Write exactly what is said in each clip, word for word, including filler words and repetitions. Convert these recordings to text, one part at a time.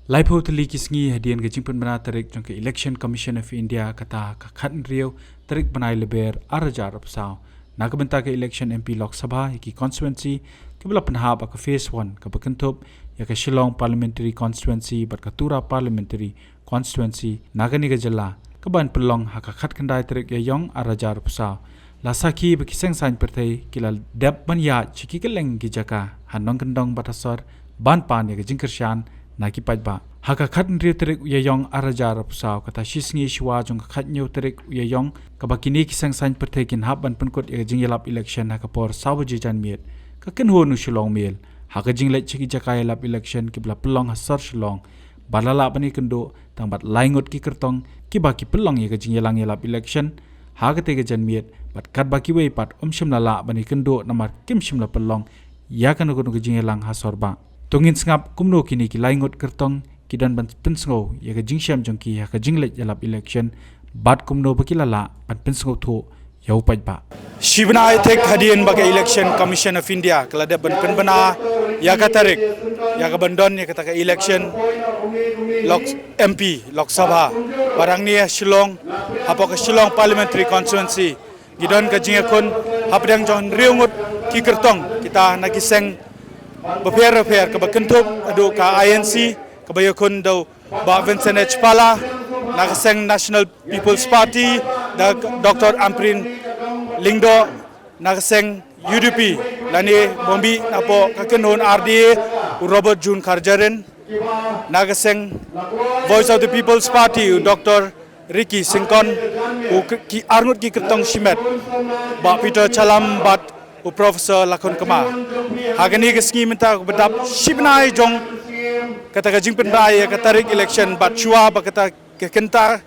Laiphew tylli ki sngi hadien ka jingpynbna tarik jong ka Election Commission of India, kata ka khathynriew tarik bnai Lber ar hajar arphew saw, na ka bynta ka election M P Lok Sabha ïa ki constituency kiba la pynhap ha ka phase one, kaba kynthup ïa ka Shillong Parliamentary Constituency bad ka Tura Parliamentary Constituency na kane ka jylla, kaban pynlong ha ka khatkhyndai tarik Ïaïong ar hajar arphew saw. La sakhi ba ki seng saiñ pyrthei ki la dep ban ïaid sha ki kylleng ki jaka ha nongkyndong bad ha sor ban pan ïa ka jingkyrshan na ki paidbah. Ha ka khathynriew tarik Ïaïong ar hajar arphew saw, kata shisngi shuwa jong ka khathynñiew tarik Ïaïong, kaba kine ki seng saiñ pyrthei kin hap ban pynkut ïa ka jingïalap election ha ka por saw baje janmiet, ka kynhun u Shillong Mail, ha ka jingleit sha ki jaka ïalap election kiba la pynlong ha sor Shillong, ba la lah ban ïakynduh tang bad lai ngut ki kyrtong kiba ki pynlong ïa ka jingïalang ïalap election ha katei ka janmiet, bad katba kiwei pat ym shym la lah ban ïakynduh namar kim shym la pynlong ïa kano kano ka jingïalang ha sor bah. To ngin sngap kumno kine ki lai ngut kyrtong ki don ban pynsngew ïa ka jingshem jong ki ha ka jingleit ïalap election, bad kumno ba ki la lah ban pynsngewthuh ïa u paidbah. Shi bnai thik hadien ba ka Election Commission of India ka la dep ban pynbna ïa ka tarik ïa kaban don ïa kata ka election Lok, M P Lok Sabha, bad hangne ha Shillong, hapoh ka Shillong Parliamentary Constituency, ngi don ka jingïakhun hapdeng jong hynriew ngut ki kyrtong, kita na ki seng bapher bapher, kaba kynthup haduh ka I N C, kaba ïakhun da u Bah Vincent H Pala, na ka seng National People's Party, da Doctor Ampareen Lyngdoh, na ka seng U D P, lane bym bih napoh ka kynhun R D A, u Robert June Kharjahrin, na ka seng Voice of the People's Party, u Doctor Ricky Syngkon, u k-, ki arngut ki kyrtong shimet, Bah Peter Challam bad u Professor Lakhon Kma. Ha kane ka sngi mynta kaba dap shi bnai jong kata ka jingpynbna ïa ka tarik election, bad shuwa ba kata ka kynta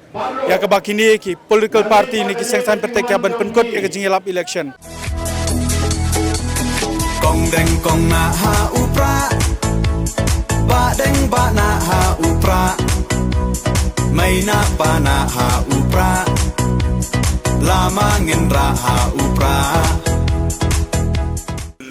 ïa kaba kine ki political party ne ki seng saiñ pyrthei ki hap ban pynkut ïa ka jingïalap election. Kong deng kong nah ha u prah, bah deng bah nah ha u prah, mei nah pa nah ha u prah, lama ngin rah ha u prah.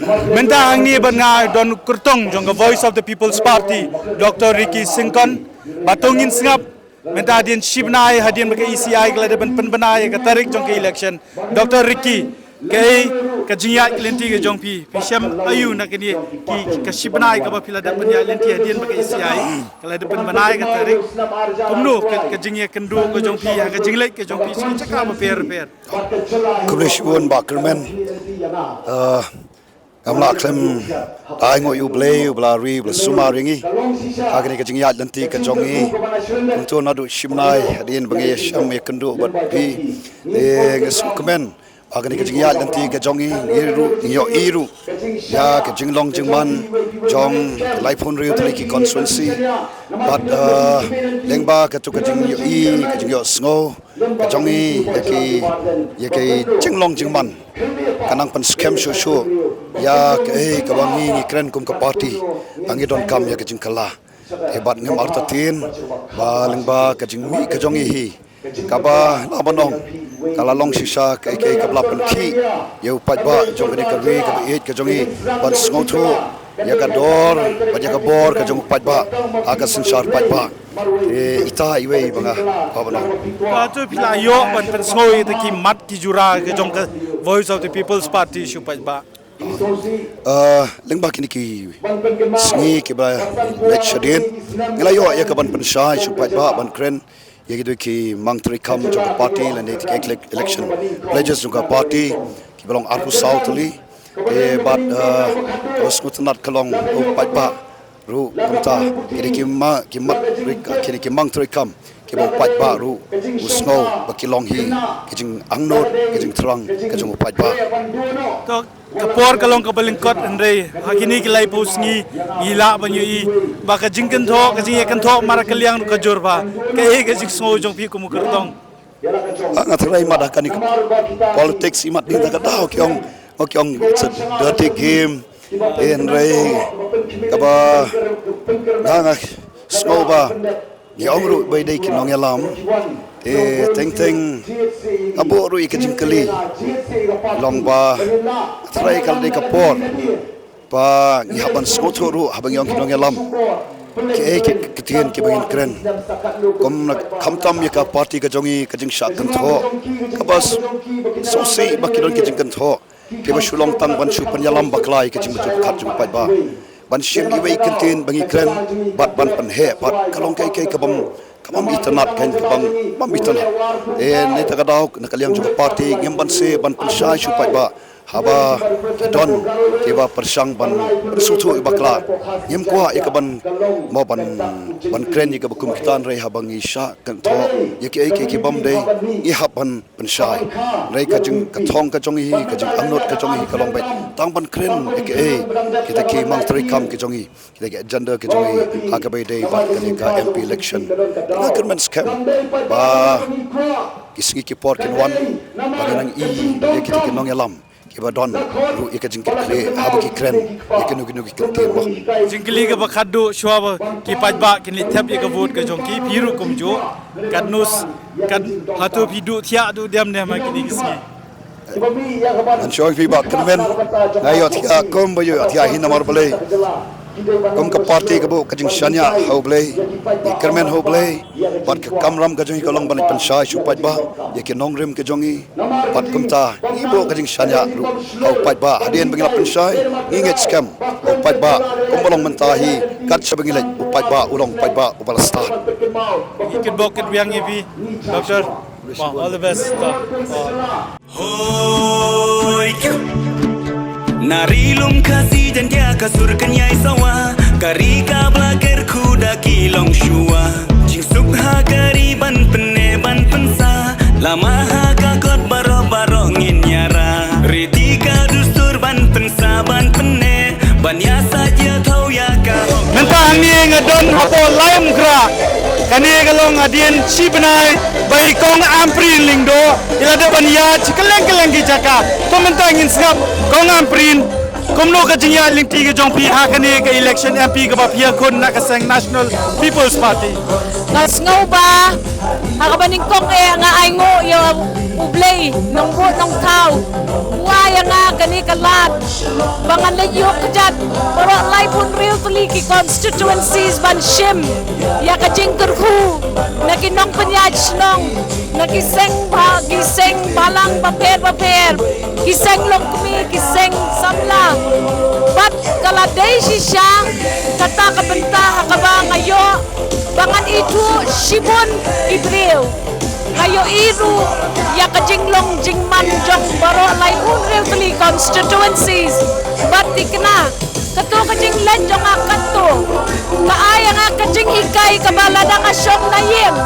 Mynta hangne bad nga don u kyrtong jong ka Voice of the People's Party, Doctor Ricky Syngkon, bad to ngin sngap mynta hadien shi bnai hadien ba ka E C I ka la dep ban pynbna ïa ka tarik jong ka election. Doctor Ricky, kaei ka jingïaid lynti ka jong phi? Phi shem aïu na kane ki, ka shi bnai kaba phi la dep ban ïaid lynti hadien ba ka E C I ka la dep ban pynbna ïa ka tarik? Kumno ka, ka jingïakynduh ka jong phi, ka jingleit ka jong phi sha ki jaka bapher bapher? Khublei shibun Bah Kyrmen. Ah, ngam lah khlem da ai nguh ïa U Blei uba la ri, uba la sumar ïa ngi ha kane ka jingïaid lynti ka jong ngi. Kumto naduh shi bnai hadien ba ngi ïashem ïakynduh bad phi, eh, nga sngewkmen ba kane ka jingïaid lynti ka jong ngi, ngi ruh ngi ïohi ruh ïa ka jinglong jingman jong ka laiphew hynriew tylli ki constituency. Bad, eh, lyngba kato ka jingïohi, ka jingïohsngew ka jong ngi ïa ki, ïa ki jinglong jingman, ka nang pynskhem shuh shuh ïa kaei kaba ngi ngi kren kum ka party, ba ngi donkam ïa ka jingkylla. Te bad ngim artatien ba lyngba ka jingmih ka jong ngi hi, kaba la ban ong ka la long shisha kaei kaei kaba la pynkhih ïa u paidbah jong kane ka ri kaba ïeit ka jong ngi, ban sngewthuh ïa ka dor bad ïa ka bor ka jong u paidbah ha ka synshar paidbah. Eh, ita iwei ba nga kwah ban ong. Kato phi la ïoh ban pynsngew ïa kita ki mat ki jura ka jong ka Voice of the People's Party sha u paidbah? Ah, lyngba kine ki sngi kiba leit shadien, ngi la ïoh ïa ka ban pynshai sha u paidbah ban kren ïa kito ki mang treikam jong ka party lane ki ele-, election pledges jong ka party, kiba long arphew saw tylli. Eh, bad, ah, kaba sngewtynnat ka long u paidbah ruh kumta, kine ki ma-, ki mat treikam, kine ki mang treikam kiba u paidbah ruh u sngew ba ki long hi ka jingangnud, ka jingthrang ka jong u paidbah. To, ka por ka long kaba lyngkot, hynrei ha kine ki laiphew sngi ngi lah ban ïohi ba ka jingkynthoh, ka jingïakynthoh markylliang ruh ka jur bha. Kaei ka jingsngew jong phi kum u kyrtong? Ah, nga tharai mat ha kane ka politics, i mat ding da ka daw ki ong, ki ong it's a dirty game. Eh, hynrei kaba nga, nga sngew ba ngi ong ruh ba dei ki nongïalam. Eh, teng teng nga buh ruh ïa ka jingkylli, long ba tharai ka la dei ka por ba ngi hap ban sngewthuh ruh haba ngi ong ki nongïalam. Ki ei ki ktien kiba ngin kren. Kum na khamtam ïa ka party ka jong i ka jingshah kynthoh. Kaba sngewsih ba ki don ki jingkynthoh. Kiba shu long tang ban shu pynïalam bakla ïa ka jingmut jingpyrkhat jong u paidbah. Ban shim iwei i kyntien ba ngi kren bad ban pynheh bad ka long kaei kaei kabym kabym itynnad, kaei kabym bym itynnad. Eh, na kata ka daw na ka liang jong ka party ngim banse ban pynshai sha u paidbah. Haba ki don kiba pyrshang ban pynsngewthuh ïa bakla, ngim kwah ïa ka ban mo ban ban kren ïa kaba kum kita, hynrei haba ngi shah kynthoh ïa kiei kiei kibym dei ngi hap ban pynshai. Hynrei ka jing ka thong ka jong i, ka jingangnud ka jong i ka long beit tang ban kren ïa kiei kita ki mang treikam ki jong i, kita ki agenda ki jong i ha kaba ïadei bad kane ka M P election. Nga kyrmen skhem ba ki sngi ki por kin wan ba ngi nang i ïa kita ki nongïalam kiba don ruh ïa ka jingkyrkhu haba ki kren ïa kino kino ki kyntien ba. Jingkylli kaba khadduh shuwa ba ki paidbah kin leit thep ïa ka vote ka jong ki, phi ruh kumjuh. Katno s-, kat hato phi duh thiah duh dem ne ha kine ki sngi? Ngan shu ong ïa phi ba kyrmen nga ïohthiah kumba ïohthiah hi namar balei. Kum ka party ka buh ka jingshaniah ha U Blei, ngi kyrmen ha U Blei bad ka kamram ka jong i ka long ban leit pynshai sha u paidbah ïa ki nongrim ka jong i. Bad kumta ngi buh ka jingshaniah ruh ha u paidbah. Hadien ba ngi la pynshai ngi ngeit skhem ha u paidbah kumba long mynta hi, kat shaba ngi leit u paidbah u long u paidbah uba la stad. Ngi kitbok kitbiang ïa phi, Doctor. Wow, all the best. Hoi kyo. Na ri lum Khasi Jaintia ka sur ka ñiai sawa, ka ri ka bla kyrkhu da ki longshuwa. Jingsuk ha ka ri ban pynneh ban pynsa, lama ha ka kot baroh baroh ngin ïarap. Riti ka dustur ban pynsa ban pynneh, ban ïasaid ïathaw ïa ka hok. Mynta hangne nga don hapoh Laitumkhrah. Kane ka long hadien shi bnai ba i Kong Ampareen Lyngdoh i la dep ban ïaid shi kylleng kylleng ki jaka. To mynta ngin sngap Kong Ampareen, kumno ka jingïaid lynti ka jong phi ha kane ka election M P kaba phi ïakhun na ka seng National People's Party? Nga sngew ba ha kaba nyngkong eh nga ainguh ïa U Blei Nongbuh Nongthaw, u ai ïa nga kane ka lad ba ngan leit ïuh kjat baroh laiphew hynriew tylli ki constituencies ban shim ïa ka jingkyrkhu na ki nongpynïaid shnong, na ki seng bha, ki seng balang bapher bapher, ki seng longkmie, ki seng samla. Bad ka la dei shisha kata ka bynta ha kaba nga ïoh ba ngan ithuh shibun ki briew. Nga ïohi ruh ïa ka jinglong jingman jong baroh laiphew hynriew tylli constituencies. Bad thikna, kato ka jingleit jong nga katto ka ai ïa nga ka jinghikai kaba lada nga shong na ïing,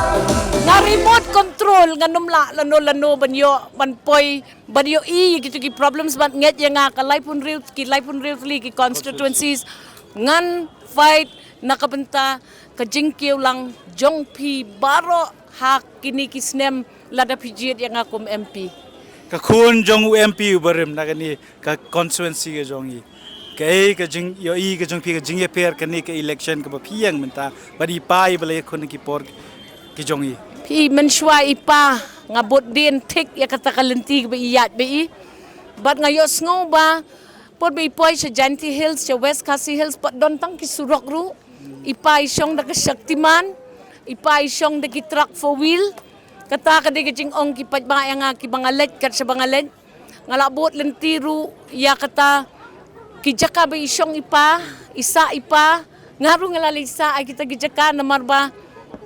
nga remote control, ngan ym lah lano lano ban ïoh ban poi ban ïohi ïa kito ki problems bad ngeit ïa nga ka laiphew hynriew, ki laiphew hynriew tylli ki constituencies ngan fight na ka bynta ka jingkiew lang jong phi baroh ha kine ki snem lada phi jied ïa nga kum M P. Ka khun jong u M P uba rim na kane ka constituency ka jong i, kaei ka jingïohi ka jong phi, ka jingïapher kane ka election kaba phi ïeng mynta bad i pa iba la ïakhun ha ki por ki jong i? Phi, mynshuwa i pa nga bud dien thik ïa kata ka lynti kaba i ïaid ba i. Bad nga ïohsngew ba pud ba i poi sha Jaintia Hills, sha West Khasi Hills, pat don tang ki surok ruh. I pa i shong da ka Shaktiman, i pa i shong da ki truck four wheel. Kata ka dei ka jingong ki paidbah ïa nga kiba nga leit kat shaba nga leit. Nga la bud lynti ruh ïa kata ki jaka ba i shong i pa, i sah i pa. Nga ruh nga la leit sah ïa kita ki jaka namar ba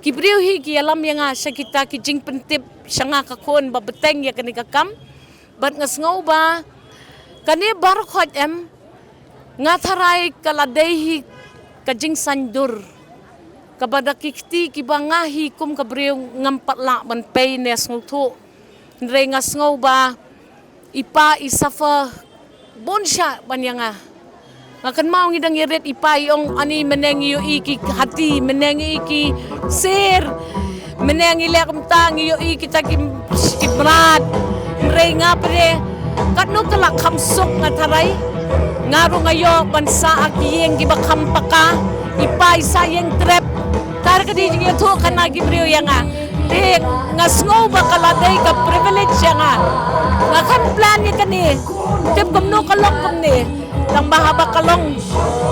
ki briew hi ki ïalam ïa nga sha kita ki jingpyntip sha nga ka khun ba bteng ïa kane ka kam. Bad nga sngew ba kane baroh khoit em, nga tharai ka la dei hi ka jingsaindur kaba da ki kti kiba nga hi kum ka briew ngam pat lah ban pei ne sngewthuh. Hynrei nga sngew ba i pa i suffer bun shah ban ïa nga. Nga kynmaw ngi dang ïarit i pa i ong, ani mynne ngi ïohi ki hati, mynne ngi ïohi ki sher, mynne ngi leh kumta ngi ïohi kita ki, ki mrad. Hynrei nga pyrshah katno ka la kham suk nga tharai. Nga ruh nga ïoh ban sah ha ki ïing kiba kham paka, i pa i sah ïing trep. Tang ka dei jingïathuhkhana ki briew ïa nga. Te nga sngew ba ka la dei ka privilege ïa nga. Nga khlem plan ïa kane. Tip kumno ka long kumne. Tang ba haba ka long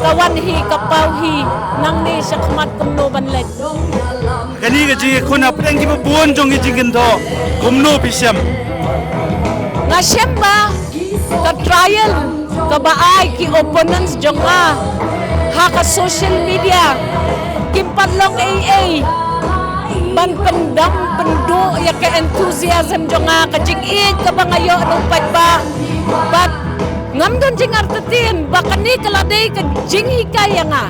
ka wan hi ka paw hi nangne shakhmat kumno ban leit. Kane ka jingïakhun hapdeng kiba bun jong ki jingkynthoh kumno phi shem? Nga shem ba ka trial kaba ai ki opponents jong nga ha ka social media kim pat long ei ei ban pyndam pynduh ïa ka enthusiasm jong nga, ka jingïeit kaba nga ïoh na u paidbah. Bad ngam don jingartatien ba kane ka la dei ka jinghikai ïa nga.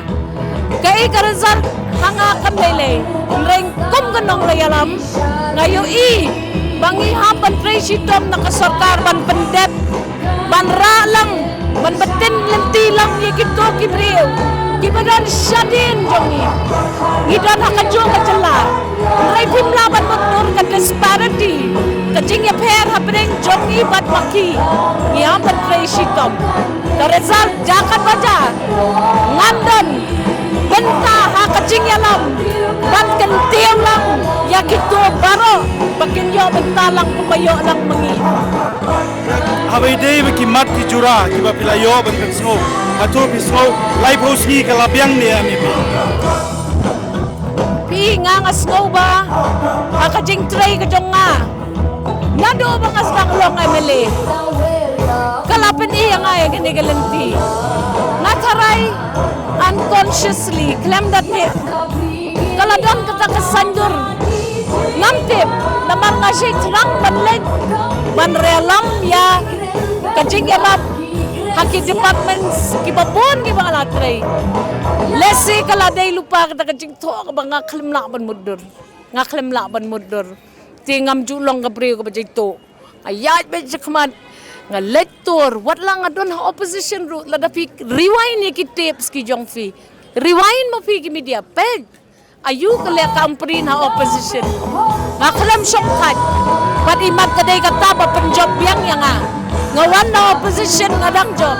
Kaei ka result ha nga kam lei lei. Hynrei kum ka nongïalam nga ïohi ba ngi hap ban trei shitom na ka sorkar ban pyndep, ban rah lang, ban btin lynti lang ïa kito ki briew kiba don shadien jong ngi. Ngi don ha kajuh ka jylla. Hynrei phim lah ban mutdur ka disparity, ka jingïapher hapdeng jong ngi bad ma ki. Ngi hap ban trei shitom. Ka result jaka ba ja ngan don bynta ha ka jingïalam ban kyntiew lang ïa kito baroh ba kin ïoh bynta lang kumba ïoh lang ma ngi. Haba ïadei bad ki mat ki jura kiba phi la ïoh ban pynsngew, hato phi sngew laiphew sngi ka la biang ne em? Phi, nga nga sngew ba ha ka jingtrei ka jong nga naduh ba nga sdang long M L A ka la pyni ïa nga ïa kane ka lynti. Nga tharai unconsciously, khlem da tip, ka la don kata ka saiñdur. Ngam tip namar nga shait thrang ban leit ban ïalam ïa ka jingïarap ha ki departments kiba bun kiba nga la trei. Lehse ka la dei lypa kata ka jingthoh kaba nga khlem lah ban mutdur. Nga khlem lah ban mutdur. Te ngam ju long ka briew kaba jaituh. Nga ïaid beit shakhmat, nga leit tur, wat la nga don ha opposition ruh, lada phi rewind ïa ki tapes ki jong phi, rewind ma phi ki media, peit aïu ka leh ka Ampareen ha opposition. Nga khlem shongthait. Bad imat ka dei kata ba pynjop biang ïa nga. Nga wan na opposition nga dang jop.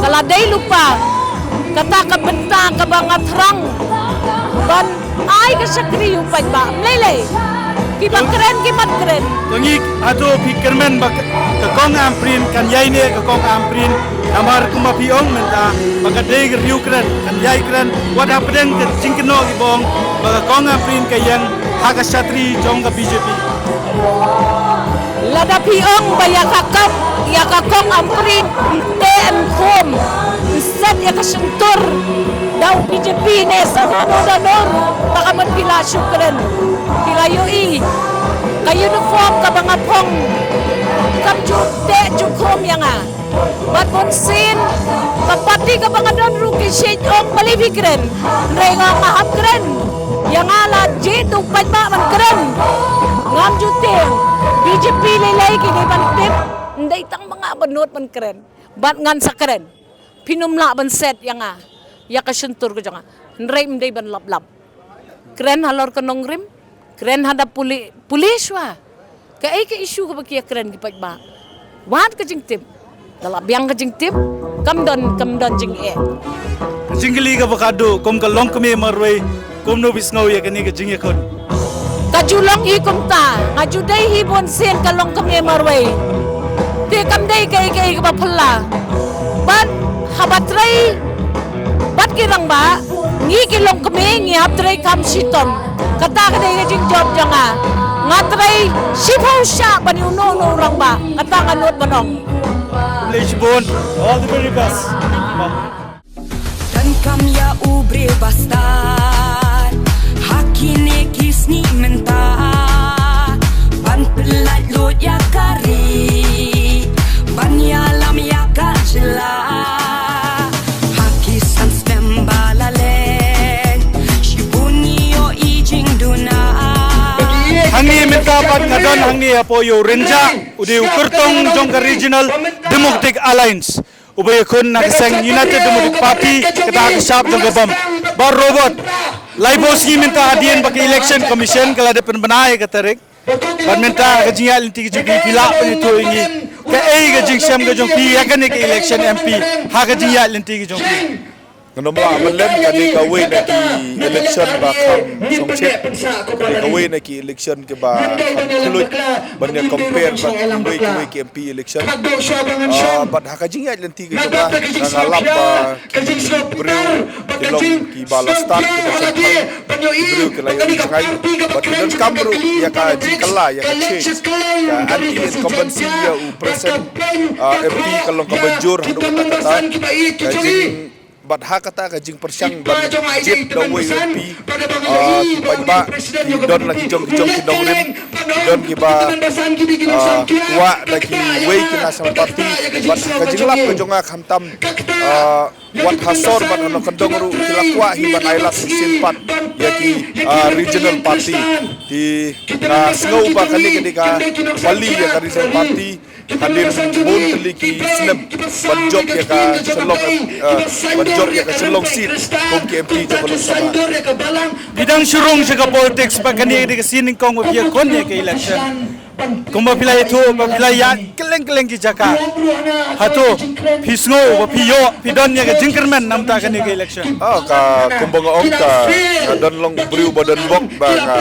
Ka la dei lypa kata ka bynta kaba nga thrang ban ai ka shakri ïa u paidbah. Mlei lei, kiba kren ki mat kren. To ngi, hato phi kyrmen ba ka, ka kong Ampareen kan ïai ne ka kong Ampareen? Namar kumba phi ong mynta ba ka dei ka riew kren, kan ïai kren. Wat hapdeng ka jingkynnoh kiba ong ba ka kong Ampareen ka ïeng ha ka shatri jong ka B J P. Lada phi ong ba ïa ka kam, ïa ka kong Ampareen, te em khum, em set ïa ka shyntur da u B J P ne sa da no da no ruh, ba ka ban phi la shu kren. Phi la ïohi ka uniform kaba nga phong kam ju teh ju khum ïa nga. Bad bun sien ka party kaba nga don ruh ki shait ong balei phi kren. Hynrei nga nga hap kren. Ïa nga la jied u paidbah ban kren. Ngam ju tieng. B J P lei lei ki dei ban tip. Ym dei tang ma nga ba nud ban kren. Bad ngan sa kren. Phin ym lah ban set ïa nga, ïa ka shyntur ka jong nga. Hynrei ym dei ban lap lap. Kren halor ka nongrim, kren ha da pule, pule shuwa. Kaei ka issue kaba ki ïa kren ki paidbah? Wat ka jingtip. Da la biang ka jingtip, kam don, kam don jingeh. Ka jingkylli kaba khatduh, kum ka longkmie marwei, kumno phi sngew ïa kane ka jingïakhun? Ka ju long hi kumta, nga ju dei hi bun sien ka longkmie marwei. Te kam dei kaei kaei kaba phylla. Bad haba trei bad ki rangbah, ngi ki longkmie ngi hap trei kham shitom. Kata ka dei ka jingjop jong nga. Nga trei shiphew shah ban ïa uno uno u rangbah. Kata nga nud ban ong. Khublei shibun. All the very best. Donkam ïa u briew bastad ha kine ki sngi mynta ban pyllait lut ïa ka ri, ban ïalam ïa ka jylla. Ha ki san snem ba la leit, shibun ngi ïohi jingduna. Hangne mynta pat nga don hangne hapoh ïa u Rynjah, u dei u kyrtong jong ka Regional Democratic Alliance. Uba ïakhun na ka seng United Democratic Party, kata ka shap jong ka bam. Bah Robert, laiphew sngi mynta hadien ba ka Election Commission ka la dep pynbna ïa ka tarik. Bad mynta ka jingïaid lynti ka jong phi, phi lah pynithuh ïa ngi kaei ka jingshem ka jong phi ïa kane ka election M P ha ka jingïaid lynti ka jong phi? Ngam lah ban len, kane kawei na ki election ba kham shongshit. Kane kawei na ki election kiba kham khluit ban ïa compare bad kiwei kiwei ki M P election. Ah, bad ha ka jingïaid lynti ka jong nga, nga lap ba ki briew ki long kiba la stad, kiba shemphang, ki briew ki la ïoh jngai, bad ki donkam ruh ïa ka jingkylla, ïa ka change. Ka anti incumbency ïa u present, ah, M P ka long kaba jur haduh katta katta. Ka jing Bad ha kata ka jingpyrshang ban jied da uwei u M P, ah, ki paidbah ki don la ki jong ki jong ki nongrim, ki don kiba, ah, kwah da kiwei ki national party. Bad ha ka jinglap ka jong nga, khamtam, ah, wat ha sor bad ha nongkyndong ruh ki la kwah hi ban ailad shisien pat ïa ki, ah, regional party. Te nga sngew ba kane ka dei ka bali ïa ka regional party. Hadien bun tylli ki snem ban jop ïa ka Shillong, eh, ban jop ïa ka Shillong seat kum ki M P jong ka Lok Sabha. Phi dang shu rung sha ka politics, ba kane ka dei ka sien nyngkong ba phi ïakhun ïa ka election. Kumba phi la ïathuh ba phi la ïaid kylleng kylleng ki jaka, hato phi sngew ba phi ïoh, phi don ïa ka jingkyrmen namar kane ka election? Ah, ka, kumba nga ong, ka, nga don long briew ba don bok ba nga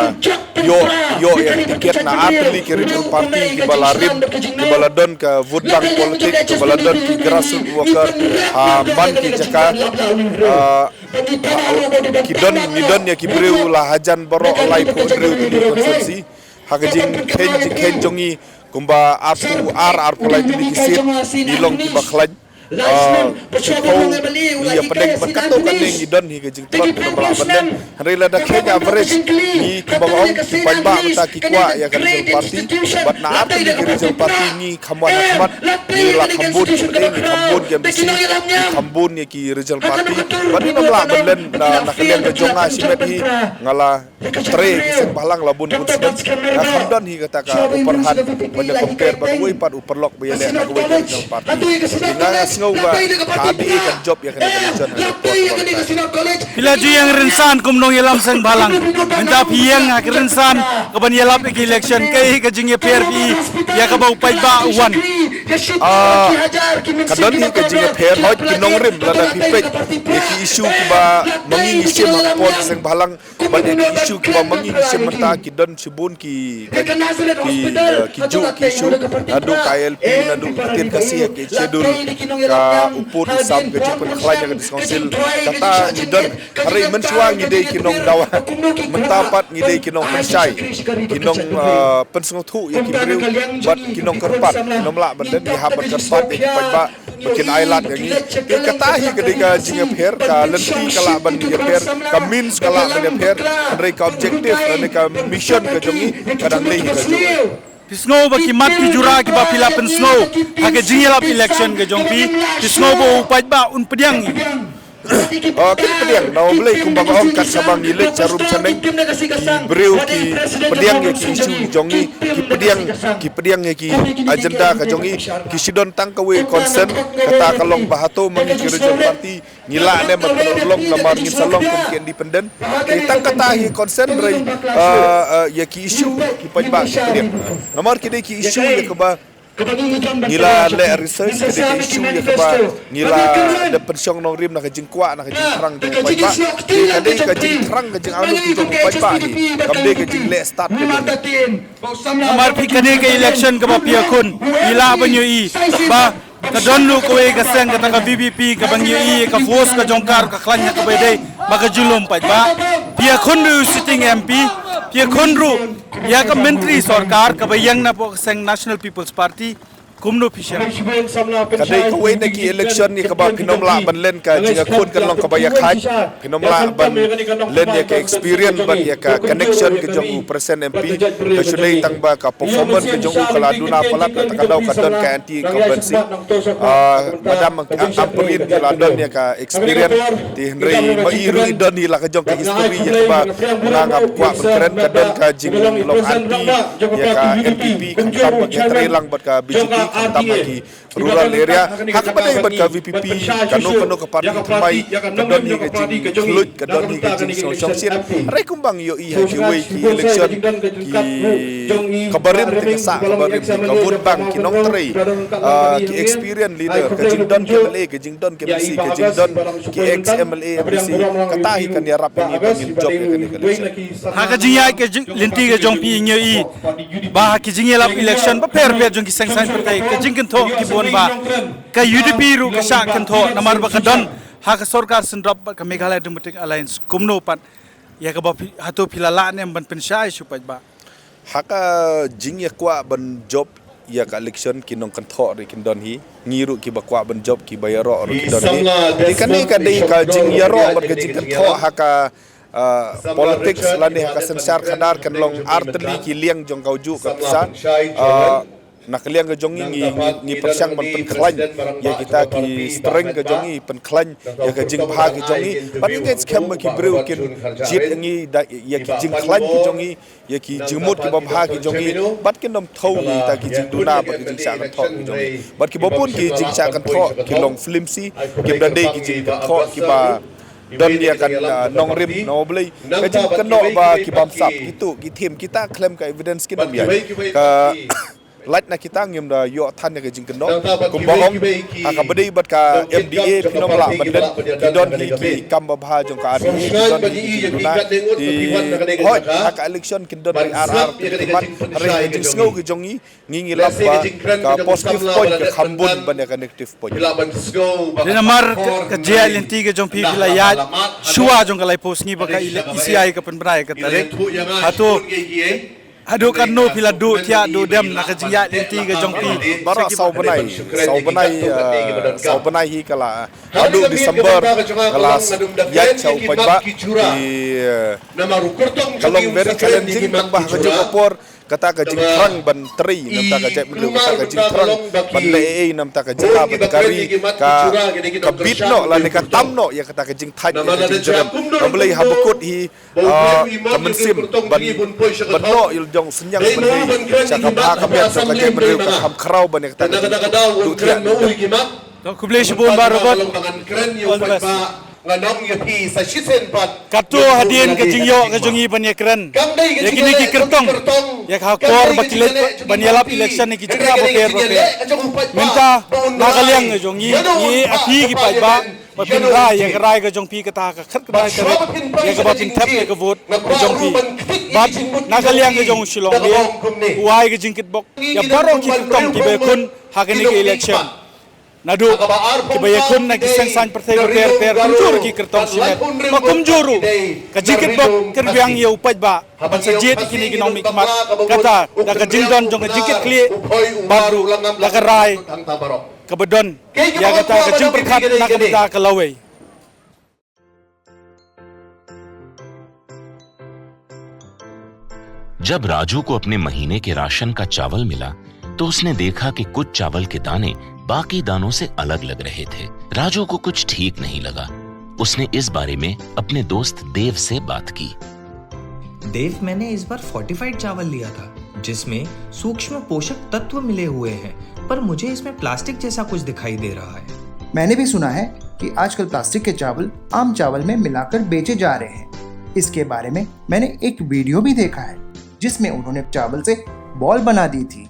ïoh, ïoh ïa ka tiket na artylli ki regional party kiba la rim, kiba la don ka vote bank politics, kiba la don ki grassroots worker, ah, man ki jaka, ah, ki don, ngi don ïa ki briew la hajan baroh laiphew hynriew tylli ki constituency. Ha ka jingkheiñ, jingkheiñ jong ngi kumba arphew ar, arphew lai tylli ki seat, ngi long kiba khlaiñ. Ah, shiphew ngi ïa pdeng bad katto katne ngi don hi ka jingtlot, ngam lah ban len. Hynrei lada kheiñ average, ngi kumba nga ong, ki paidbah mynta ki kwah ïa ka regional party. Bad na artylli ki regional party ngi kham wan ha khmat, ngi la kham bun ki pdeng, ngi kham bun ki M D C, ngi kham bun ïa ki regional party. Bad ngam lah ban len na, na ka liang ka jong nga shimet hi, nga la trei ki seng bhalang la bun bun snem. Nga kham don hi kata ka upper hand ban ïa compare bad uwei pat u paralok ba ïaleh na kawei ka regional party. Te nga, nga sngew ba ka R D A kan jop ïa kane ka region ha ka por kaba mynta. Phi la ju ïeng rynsan kum nongïalam seng bhalang. Mynta phi ïeng ha ka rynsan kaban ïalap ïa ka election, kaei ka jingïapher phi ïa kaba u paidbah u wan? Ah, ka don hi ka jingïapher, hooid ki nongrim, lada phi peit ïa ki issue kiba ma ngi ngi shim ha ka por seng bhalang, bad ïa ki issue kiba ma ngi ngi shim mynta, ki don shibun ki, ki, eh, ki juh ki issue, naduh ka I L P, naduh ka ktien Khasi ha ka Eighth Schedule, ka u pud u sam, ka jingpynkhlaiñ ïa ka District Council, kata ngi don. Hynrei mynshuwa ngi dei ki nongdawa, mynta pat ngi dei ki nongpynshai, ki nong, eh, pynsngewthuh ïa ki briew bad ki nongkyrpad. Ngam lah ban len, ngi hap ban kyrpad ïa ki paidbah ba kin ailad ïa ngi. Te kata hi ka dei ka jingïapher, ka lynti ka lah ban ïapher, ka means ka lah ban ïapher, hynrei ka objective lane ka mission ka jong ngi ka dang dei hi kajuh. Phi sngew ba ki mat ki jura kiba phi la pynsngew ha ka jingïalap election ka jong phi, phi sngew ba u paidbah un pdiang? Ah, kin pdiang, namar balei, kumba nga ong, kat shaba ngi leit sharum shaneng, ki briew ki pdiang ïa ki issue jong ngi, ki pdiang, ki pdiang ïa ki agenda ka jong ngi. Ki shu don tang kawei concern, kata ka long ba hato ma ngi ki regional party ngi lah ne em ban pynurlong, namar ngin sa long kum ki independent. Te tang kata hi concern, hynrei, ah, ah, ïa ki issue ki paidbah ki pdiang. Namar ki dei ki issue ïa kaba ngi la leh research, ka dei ka issue ïa kaba ngi la dep pynshong nongrim na ka jingkwah, na ka jingthrang jong u paidbah. Te ka dei ka jingthrang, ka jingangnud jong u paidbah hi, kam dei ka jingleh stad ka jong ngi. Namar phi, kane ka election kaba phi ïakhun, ngi lah ban ïohi ba ka don ruh kawei ka seng, kata ka V P P, kaba ngi ïohi ka force ka jong ka ruh ka khlaiñ ha kaba ïadei bad ka jinglong paidbah. Phi ïakhun ruh sitting M P, phi ïakhun ruh ïa ka myntri sorkar kaba ïeng napoh ka seng National People's Party. Kumno phi shem? Ka dei kawei na ki election ïa kaba phin ym lah ban len ka jingïakhun, kan long kaba ïakhaid. Phin ym lah ban len ïa ka experience bad ïa ka connection ka jong u present M P. Ka shu dei tang ba ka performance ka jong u ka la duna palat, kata ka daw ka don ka anti incumbency. Ah, Madam Ampareen ka la don ïa ka experience. Te hynrei ma i ruh i don hi la ka jong ka history ïa kaba nga ngam kwah ban kren, ka don ka jinglong anti ïa ka N P P, khamtam ba ka trei lang bad ka B J P. Khamtam ha ki rural area, ha kaba dei bad ka V P P, kano kano ka party thymmai, ka don hi ka jingkhluit, ka don hi ka jingsngewshongshiat. Hynrei kumba ngi ïohi ha kiwei ki election, ki, kaba rim te ka sah, kaba rim te ka vote bank, ki nongtrei, ah, ki experience leader, ka jingdon ki M L A, ka jingdon ki M C, ka jingdon ki ex M L A, M D C, kata hi kan ïarap ïa ngi ba ngin jop ïa kane ka election. Ha ka jingïaid ka jing, lynti ka jong phi ngi ïohi ba ha ki jingïalap election bapher bapher jong ki seng saiñ pyrthei, ka jingkynthoh ki bun ba ka U D P ruh ka shah kynthoh namar ba ka don ha ka sorkar synrop bad ka Meghalaya Democratic Alliance. Kumno pat, ïa kaba phi, hato phi la lah ne em ban pynshai shuh pat ba ha ka jingïakwah ban jop ïa ka election, ki nongkynthoh ruh kin don hi, ngi ruh kiba kwah ban jop, kiba ïaroh ruh ki don hi. Te kane ka dei ka jingïaroh bad ka jingkynthoh ha ka, ah, politics lane ha ka synshar khadar, kan long artylli ki liang jong kajuh ka pisa. Ah, na ka liang ka jong ngi, ngi, ngi, ngi pyrshang ban pynkhlaiñ ïa kita ki strength ka jong ngi, pynkhlaiñ ïa ka jingbha ka jong ngi. Bad ngi ngeit skhem ba ki briew kin jied ïa ngi da ïa ki jingkhlaiñ ki jong ngi, ïa ki jingmut kiba bha ki jong ngi, bad kin ym thew ïa kita ki jingduna bad ki jingshah kynthoh ki jong ngi. Bad kiba bun ki jingshah kynthoh ki long flimsy, kim da dei ki jingkynthoh kiba don ïa ka, ah, nongrim, nongblei. Ka jingkynnoh ba ki bamsap, ki tuh, ki thim, kita khlem ka evidence kin ym ïaid. Ka lait na kita ngim da ïoh than ïa ka jingkynnoh. Kumba ong, ha kaba dei bad ka M D A phin ym lah ban leh, ki don hi ki kam babha jong ka R D A, ki don hi ki jingduna, ki hoi, ha ka election kin don ki R R, ki mat, hynrei ka jingsngew ka jong ngi, ngi ngi lap ba ka positive point ka kham bun ban ïa ka negative point. Dei namar ka, ka jingïaid lynti ka jong phi phi la ïaid shuwa jong ka laiphew sngi ba ka ele-, E C I ka pynbna ïa ka tarik. Hato haduh katno phi la duh thiah duh dem na ka jingïaid lynti ka jong phi? Baroh saw bnai, saw bnai, eh, saw bnai hi ka la, haduh December ka la ïaid sha u paidbah. Ki, eh, ka long very challenging, tang ba ha ka juh ka por kata ka jingthrang ban trei na bynta ka jaitbynriew, kata ka jingthrang ban leh ei ei na bynta ka jylla bad ka ri, ka, ka bit noh lane ka tam noh ïa kata ka jingthait, ïa ka jingjrem. Ka Blei haba kut hi, ah, ka mynsiem ban, ban noh ïa la jong synñiang ban ri sha ka bha ka miat jong ka jaitbynriew ka kham khraw ban ïa kata ka jingduh thiah. To khublei shibun Bah Robert. All the best. Katto hadien ka jingïoh ka jong ngi ban ïakren ïa kine ki kyrtong ïa ka por ba ki leit ban ïalap election ïa ki jaka bapher bapher. Mynta na ka liang ka jong ngi, ngi appeal ïa ki paidbah ba phin rai ïa ka rai ka jong phi kata ka khatkhyndai tarik, ïa kaba phin thep ïa ka vote ka jong phi. Bad na ka liang ka jong u Shillong Mayor, u ai ka jingkitbok ïa baroh ki kyrtong kiba ïakhun ha kane ka election. Naduh kiba ïakhun na ki seng saiñ pyrthei bapher bapher, kumjuh ki kyrtong shimet, bad kumjuh ruh ka jingkitbok ka ri biang ïa u paidbah ban sa jied ïa kine ki nongmihkhmat, kata da ka jingdon jong ka jingkitkhlieh bad ruh da ka rai kaba don ïa kata ka jingpyrkhat na ka bynta ka lawei. जब राजू को अपने महीने के राशन का चावल मिला, तो उसने देखा कि कुछ चावल के दाने बाकी दानों से अलग लग रहे थे। राजू को कुछ ठीक नहीं लगा। उसने इस बारे में अपने दोस्त देव से बात की। देव, मैंने इस बार फोर्टिफाइड चावल लिया था, जिसमें सूक्ष्म पोषक तत्व मिले हुए हैं, पर मुझे इसमें प्लास्टिक जैसा कुछ दिखाई दे रहा है। मैंने भी सुना है कि आजकल प्लास्टिक के चावल आम चावल में मिलाकर बेचे जा रहे हैं। इसके बारे में मैंने एक वीडियो भी देखा है, जिसमें उन्होंने चावल से बॉल बना दी थी।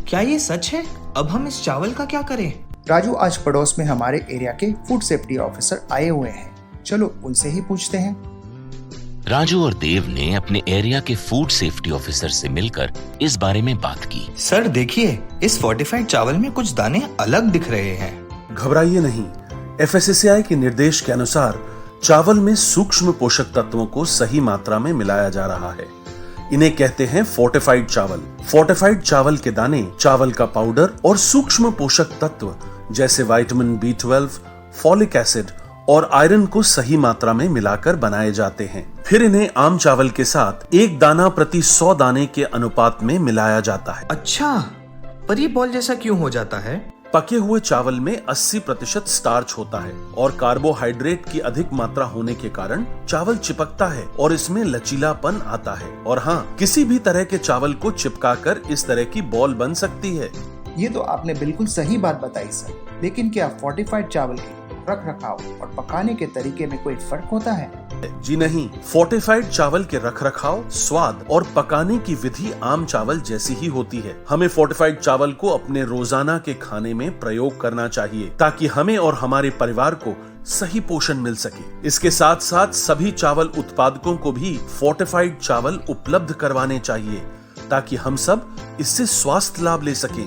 क्या ये सच है? अब हम इस चावल का क्या करें? राजू, आज पड़ोस में हमारे एरिया के फूड सेफ्टी ऑफिसर आए हुए हैं, चलो उनसे ही पूछते हैं। राजू और देव ने अपने एरिया के फूड सेफ्टी ऑफिसर से मिलकर इस बारे में बात की। सर, देखिए, इस फोर्टिफाइड चावल में कुछ दाने अलग दिख रहे हैं। घबराइए नहीं, एफएसएसएआई के निर्देश के अनुसार चावल में सूक्ष्म पोषक तत्वों को सही मात्रा में मिलाया जा रहा है। इन्हें कहते हैं फोर्टिफाइड चावल। फोर्टिफाइड चावल के दाने चावल का पाउडर और सूक्ष्म पोषक तत्व जैसे vitamin B twelve, folic acid और आयरन को सही मात्रा में मिलाकर बनाए जाते हैं। फिर इन्हें आम चावल के साथ एक दाना प्रति सौ दाने के अनुपात में मिलाया जाता है। अच्छा, पर ये बॉल जैसा क्यों हो जाता है? पके हुए चावल में अस्सी प्रतिशत स्टार्च होता है और कार्बोहाइड्रेट की अधिक मात्रा होने के कारण चावल चिपकता है और इसमें लचीलापन आता है। और हाँ, किसी भी तरह के चावल को चिपकाकर इस तरह की बॉल बन सकती है। ये तो आपने बिल्कुल सही बात बताई सर, लेकिन क्या फोर्टिफाइड चावल के रख रखाव और पकाने के तरीके में कोई फर्क होता है? जी नहीं, फोर्टिफाइड चावल के रखरखाव, स्वाद और पकाने की विधि आम चावल जैसी ही होती है। हमें फोर्टिफाइड चावल को अपने रोजाना के खाने में प्रयोग करना चाहिए, ताकि हमें और हमारे परिवार को सही पोषण मिल सके। इसके साथ साथ सभी चावल उत्पादकों को भी फोर्टिफाइड चावल उपलब्ध करवाने चाहिए, ताकि हम सब इससे स्वास्थ्य लाभ ले सकें।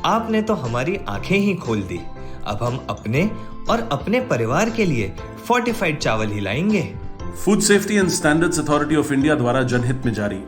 आपने तो हमारी आंखें ही खोल दी। अब हम अपने और अपने परिवार के लिए फोर्टिफाइड चावल ही लाएंगे। Food Safety and Standards Authority of India द्वारा जनहित में जारी।